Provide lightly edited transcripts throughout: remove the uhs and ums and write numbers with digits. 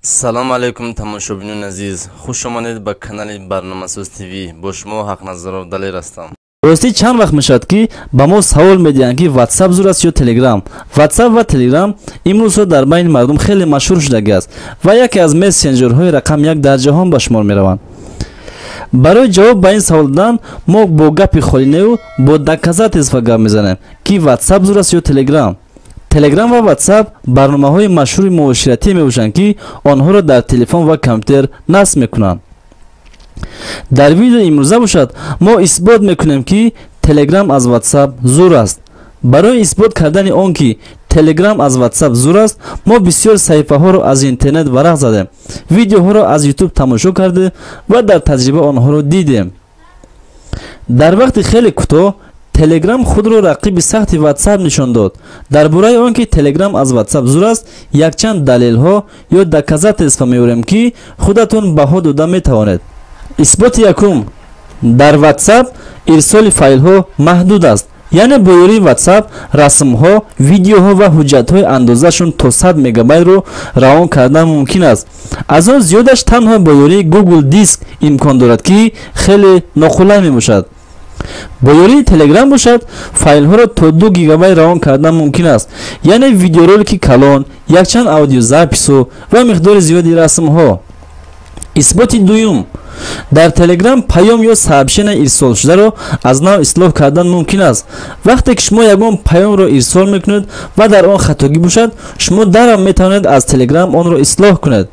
Салом алейкум, тамошобинони азиз, хуш омадед ба канали Барномасоз ТВ. Бо шумо Ҳақназаров Далер ҳастам. Ростӣ, чанд вақт мешавад, ки ба мо савол медиҳанд, ки Ватсап зур аст ё Телеграм. Ватсап ва Телеграм имрӯзҳо дар байни мардум хеле машҳур шудагиаст ва яке аз мессенҷерҳои рақами як дар ҷаҳон ба шумор мераванд. Барои ҷавоб ба ин савол додан мо бо гапи холинеу бо доказательства гап мезанем, ки Ватсап зур аст ё Телеграм. Телеграм ва Ватсап барномаҳои машҳури муоширатӣ мебошанд, ки онҳоро дар телефон ва компютер насб мекунанд. Дар видеои имрӯза бошад, мо исбот мекунем, ки Телеграм аз Ватсап зур аст. Барои исбот кардани он, ки Телеграм аз Ватсап зур аст, мо бисёр саҳифаҳоро аз интернет варақ задем, видеоҳоро аз Ютуб тамошо кардем ва дар таҷриба онҳоро дидем. Дар вақти хеле кӯтоҳ Телеграм худро рақиби сахти Ватсап нишон дод. Дар бораи он, ки Телеграм аз Ватсап зур аст, якчанд далелҳо ё доказательства меорем, ки худатон баҳо дода метавонед. Исботи якум: дар Ватсап ирсоли файлҳо маҳдуд аст, яъне бо ёрии Ватсап расмҳо, видеоҳо ва ҳуҷҷатҳои андозаашон то 100 мегабайтро равон кардан мумкин аст. Аз он зиёдаш танҳо бо ёрии Google Диск имкон дорад, ки хеле ноқулай мебошад. Бо ёрии Телеграм бошад, файлҳоро то 2 гигабайт равон кардан мумкин аст, яъне видеоролики калон, якчанд аудиозапису ва миқдори зиёди расмҳо. Исботи дуюм: дар Телеграм паём ё сообщения ирсолшударо аз нав ислоҳ кардан мумкин аст. Вақте ки шумо ягон паёмро ирсол мекунед ва дар он хатогӣ бошад, шумо дарав метавонед аз Телеграм онро ислоҳ кунед.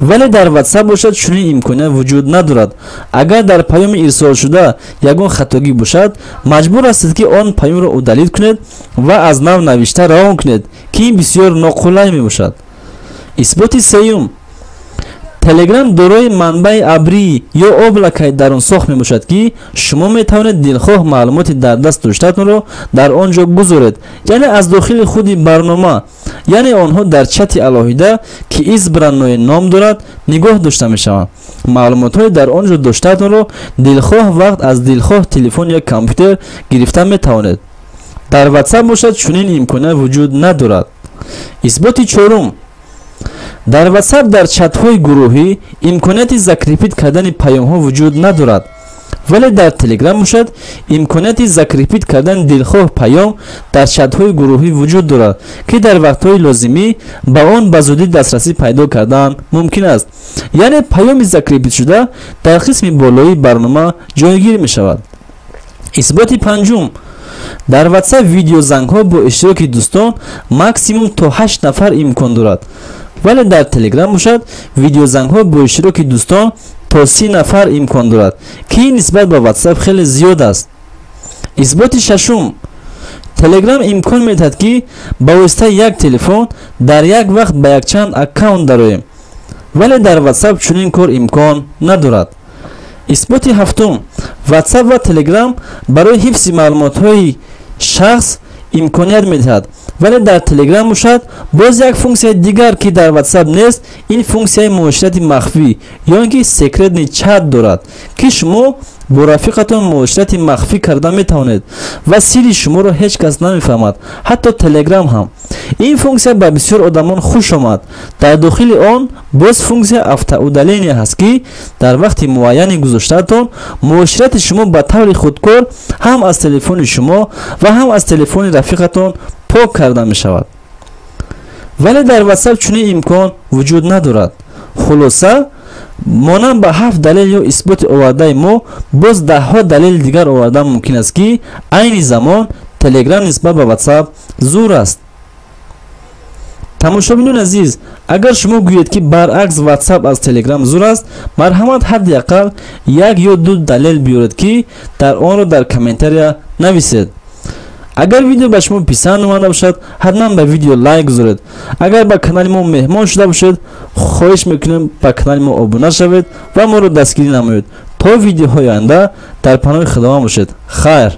Вале дар Ватсап бошад, чунин имконият вуҷуд надорад. Агар дар паёми ирсолшуда ягон хатогӣ бошад, маҷбур ҳастед, ки он паёмро удалить кунед ва аз нав навишта равон кунед, ки ин бисёр ноқулай мебошад. Исботи сеюм: Телеграм дорои манбаи абрӣ ё облакаи дарунсохт мебошад, ки шумо метавонед дилхоҳ маълумоти дар даст доштаатонро дар он ҷо гузоред, яъне аз дохили худи барнома, яъне онҳо дар чати алоҳида, ки «Избранное» ном дорад, нигоҳ дошта мешаванд. Маълумотҳои дар он ҷо доштаатонро дилхоҳ вақт аз дилхоҳ телефон ё компютер гирифта метавонед. Дар Ватсап бошад, чунин имконият вуҷуд надорад. Исботи чорум: дар Ватсап дар чатҳои гурӯҳӣ имконияти закрепить кардани паёмҳо вуҷуд надорад. Вале дар Телеграм бошад, имконияти закрепить кардани дилхоҳ паём дар чатҳои гурӯҳӣ вуҷуд дорад, ки дар вақтҳои лозимӣ ба он ба зудӣ дастрасӣ пайдо кардан мумкин аст, яъне паёми закрепить шуда дар қисми болоии барнома ҷойгир мешавад. Исботи панҷум: дар Ватсап видеозангҳо бо иштироки дӯстон максимум то ҳашт нафар имкон дорад. Вале дар Телеграм бошад, видеозангҳо бо иштироки дӯстон то 30 нафар имкон дорад, ки ин нисбат ба Ватсап хеле зиёд аст. Исботи шашум: Телеграм имкон медиҳад, ки ба воситаи як телефон дар як вақт ба якчанд аккаунт дароем. Вале дар Ватсап чунин кор имкон надорад. Исботи ҳафтум: Ватсап ва Телеграм барои ҳифзи маълумотҳои шахс имконият медиҳад. Вале дар Телеграм бошад, боз як функсияи дигар, ки дар Ватсап нест, ин функсияи муоширати махфӣ ё ин ки секретный чат дорад, ки шумо бо рафиқатон муоширати махфӣ карда метавонед ва сирри шуморо ҳеҷ кас намефаҳмад, ҳатто Телеграм ҳам. Ин функсия ба бисёр одамон хуш омад. Дар дохили он боз функсия автоудаление ҳаст, ки дар вақти муайяни гузоштаатон муоширати шумо ба таври худкор ҳам аз телефони шумо ва ҳам аз телефони рафиқатон пок карда мешавад. Вале дар Ватсап чунин имкон вуҷуд надорад. Хулоса, монанд ба ҳафт далел ё исботи овардаи мо, боз даҳҳо далели дигар овардан мумкин аст, ки айни замон Телеграм нисбат ба Ватсап зур аст. Тамошобинони азиз, агар шумо гӯед, ки баръакс, Ватсап аз Телеграм зур аст, марҳамат, ҳадди ақал як ё ду далел биёред, ки дар онро дар комментария нависед. Агар видео ба шумо писанд омада бошад, ҳатман ба видео лайк гузоред. Агар ба канали мо меҳмон шуда бошед, хоҳиш мекунем, ба канали мо обуна шавед ва моро дастгирӣ намоед. То видеоҳои оянда дар паноҳи Худованд бошед. Хайр.